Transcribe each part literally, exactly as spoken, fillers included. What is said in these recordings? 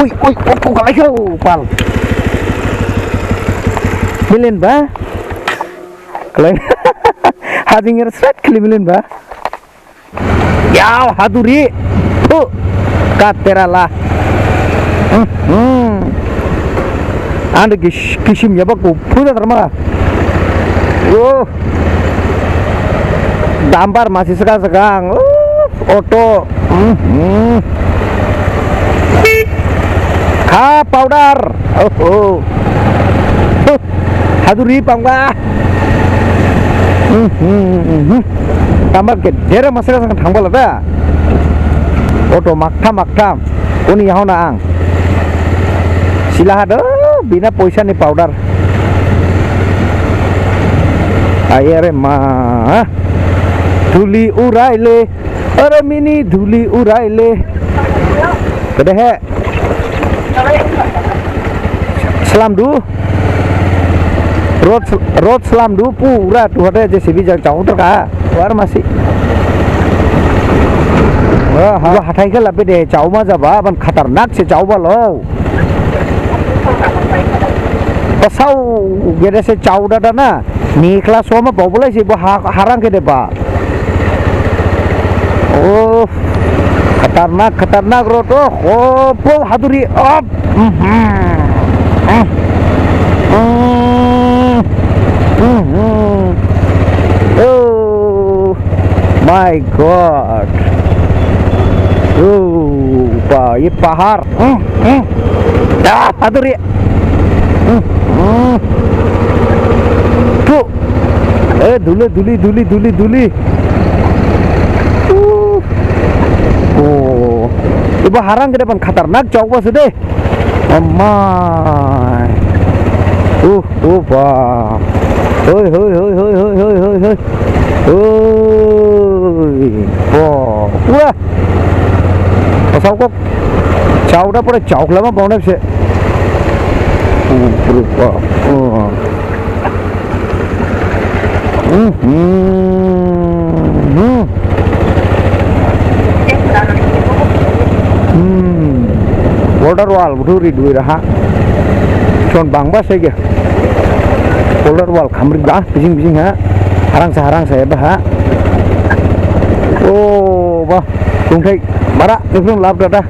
Ui, ui, ui, ui, kalai kau, pal. Milen ba? Kalai. Hajing er sret kali milen ba? Yau, haduri. Pu. Katera la. Hmm, hmm. Ande kish-, kishim yaba ko puda terma. Oh. Dumper masi sega segang. Oh, auto. Hmm, hmm. Kha powder. Oh, oh. Huh. Haduri pangba. Hmm, hmm, hmm, hmm. Dumper gedera masi sega segang thangba lada. Auto maktham maktham. Uni yahon ang. Sila hado bina poisa ni powder. Aye re ma. Dhuli urai le. Are mini dhuli urai le. Kedehe. Slam du. Road, road slam du pura tu hade J C B jang jauh terka. War masi. Wah, wah, hathai khe labe de, jauh ma jaba, ban khatarnak se jauh ba lo. Pasau gede se jauh dada na. Ni kelas soma bau bulai se bo ha-, harang khe de ba. Oh, khatarnak, khatarnak road, oh, oh, po haduri, op. Mhm. Mhm. Mhm. Oh my God. Oh, pa, ye pahar. Hmm, hmm. Ah, haduri. Hmm, hmm. Tuh. Eh, dhuli, dhuli, dhuli, dhuli, dhuli. Uh. Oh. Ibo harang gede pan khatarnak jauh bos deh. Amai. Uh, uh, bah. Hoi, hoi, hoi. Hoi. Bah. Wah. Pasau kok. Jauh da pura jauh lama bau nap se. Uh, uh, bah. Uh. Hmm, hmm, hmm. Hmm. Border wall buthu ri dui raha. Chon bangba se ge. Border wall khamri ba, bijing bijing ha. Harang sa, harang sa eba ha. Oh, ba. Lungthai bara, nukhlung lab dada.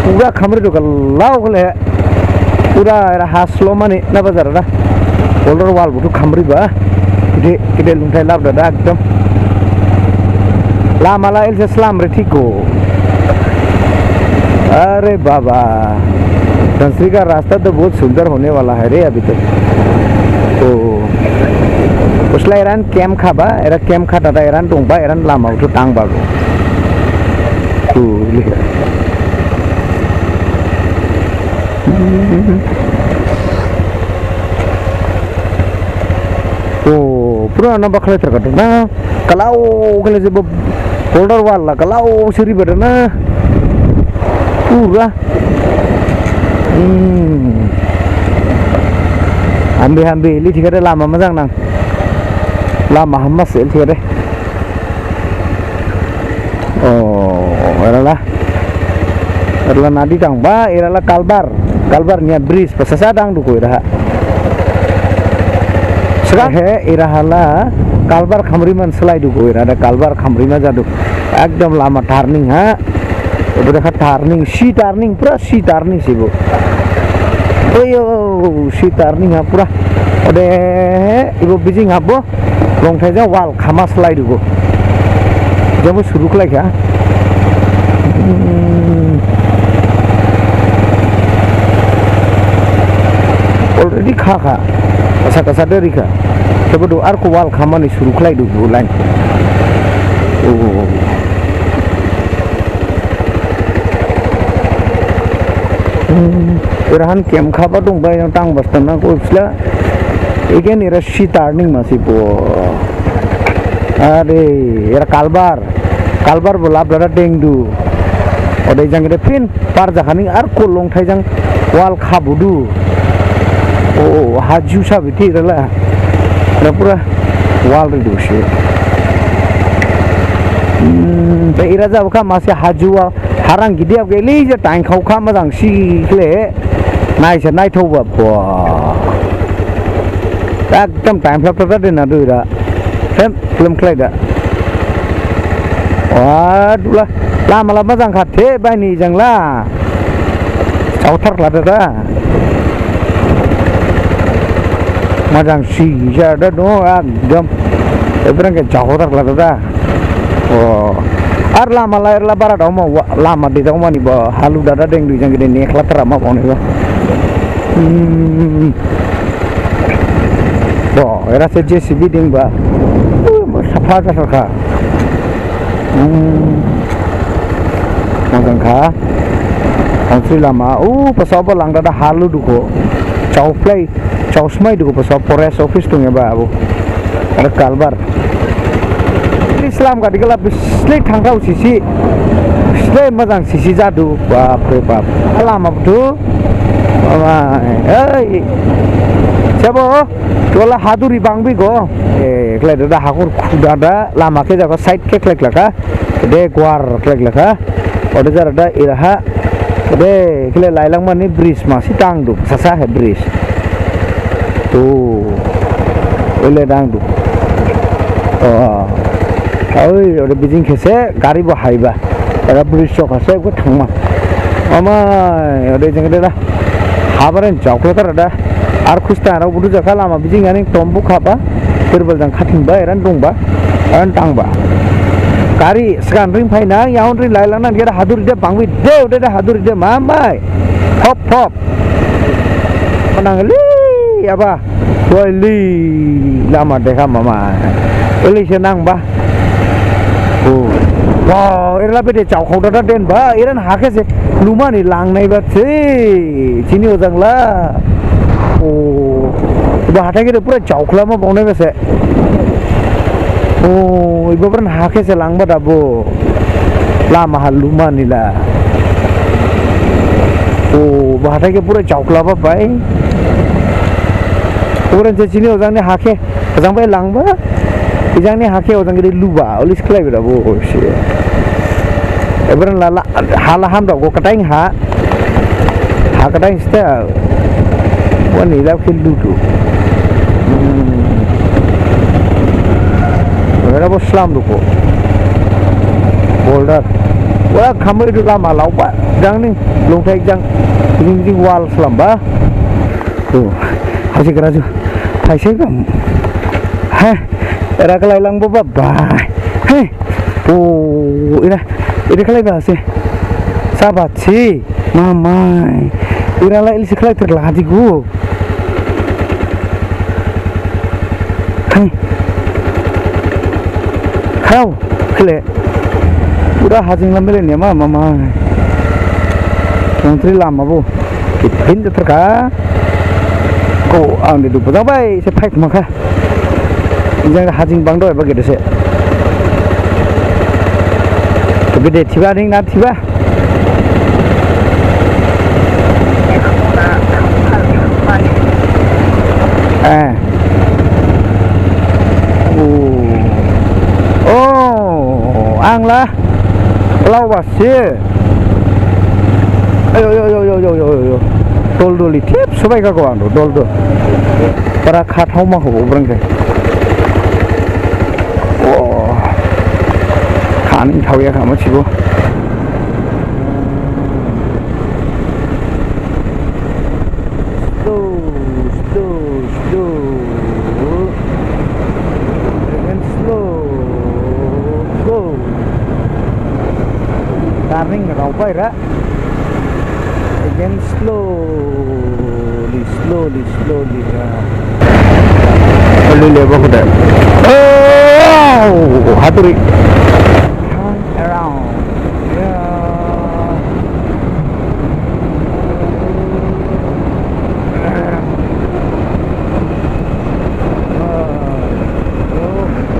Pura khamri do galau gale. Pura era haslo mani na bazar da. Border wall buthu khamri ba. Gede, gede lungthai lab dada ekdom. Lama la else slam re thik ho. अरे बाबा, धनसिरी का रास्ता तो बहुत सुंदर होने वाला है रे अभी तो। तो उसला एरान camp khaba, era camp kha dada eran dongba, eran lama buthu thangba go. Tuli. Oh, pura namba khlai tharkha na. Kalau khlai jebo border wall la kalau siri bada na. Pura. Hmm. Hambi hambi li thikade lama majang nang. Lama hamma sel thikade. Oh, erala. Erala nadi dangba, erala kalbar. Kalbar niya bridge, pasasa dang duku era. Sega he, era hala kalbar khamri man selai duku era, ada kalbar khamri ma jadu. Ekdom lama turning ha. Udah kha turning, si turning, pura si turning sibo. Oyo, si turning ha pura. Ode, ibo bijing habo. Longthai jang wall khama slai dugo. Jabo suru khlai kha. Hmm. Already kha kha. Kasa kasa deri kha. Kebo do ar ko wall khamani suru khlai dugo line. Oh. Hmm, erahan camp khaba dongba yang tang bas tana ko sila. Again era si turning masi bo. Are, era kalbar. Kalbar bo lab dada dengdu. Ode jang ede phin par jakhani ar ko longthai jang wall khabudu. Oh, haju sabi thi rela. Era pura wall ridu si. Hmm, te era jabkha masi haju wa Tharang gidiyap geli je taing khaokha majang si khle. Nai se nai thauba pho. Ekdom time phlap phlap de na du ira. Hem, film khlai da. Wa, dula. Lama la majang kha the baini jang la. Saothar khlada da. Majang si ja da no ekdom. Ebrang khe saothar khlada da. O. Ar lama la erla bara dong ma wa-, lama de dong mani ba halu dada deng dui jang gede nekhla tara ma bone ba. Hmm. Bo, era se J C B ding ba. Uh, sapha ka sarkha. Hmm. Majang kha. Country lama. Uh, pasal ba lang dada halu duko. Chau play. Chaosmai dugu basa forest office dong eba abo. Ada kalbar. Ini selam kadi kala bislei thangthao sisi. Bislei majang sisi jadu. Bap re bap. Lama buthu. Mama. Hei. Siapa? Tuala haduri bangbi go. Eh, khlai dada hakur khuda da lama khe jago side khe khlai khlaka. De guar khlai khlaka. Ode jara da iraha. De khle lailang mani bridge masi tang du. Sasa he bridge. Tu. Ele dang du. Oh. Oi, ode bijing khese gari bo haiba. Era bridge sok hase ko thangma. Ama, ode jeng de da. Habaren chokle tar da. Ar khusta ra budu jakha lama bijing ani tombu khaba. Tirbal jang khathing ba eran dong ba. Eran tang ba. Gari segan ring phai na, yaun ring lai lang na, dia hadur de bangbi de, de, de hadur de mamai. Hop, hop. Panang li, apa? Woi li, lama dekha mama. Eli se nang ba. Oh. Wow, erla bede chau khau dada den ba, eran hakhe se lumani lang nai ba se. Chini ojang la. Oh. Ba hathai gede pura chau khlama bong nai ba se. Oh, ibo pran hakhe se lang ba dabo. Lama ha lumani la. Oh, ba hathai khe pura chau khlaba bai. Pura je chini ojang ni hakhe. Ojang bai langba, ijang ni hakhe ojang gede luba, olis khlai bera bo, oh, si. Ebran lala, hala ham dok, go kataing ha. Ha kataing sta, wani lap khe ludu. Hmm. Bera bo slam duko. Boulder. Wa khamai du lama lauba, jang ni, longthai jang, jing jing wall slam ba. Oh, hasi kera ju. Thaisai bam. Heh, era khlai lang bo ba bai. Heh. Oh, era, era khlai ba se. Sabat si. Mamai. Era lai ilsi khlai ter ladi gu. Heh. Khau, khle. Pura hajing lam bele nema mama. Country lama bo. Kipin de tharkha. Ko ang de du bajang bai se fight makha. Ijang hajing bang do eba gede se. To gede thiba ning na thiba. Eh. Oh. Oh, ang la. Lau ba se. Ayo, yo, yo. Dol dol i thip sobai kha ko ang dol dol. Para kha thao ma ko brang khe. Oh. Kha ning thao ya kha ma sibo. Slow, slow, slow. Again slow. Go. Turning raupai ra. Again slowly, slowly, slowly. Slowly lebo khuda. Oh, haturi. Turn around.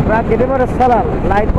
Pura gede mara sala, light bo.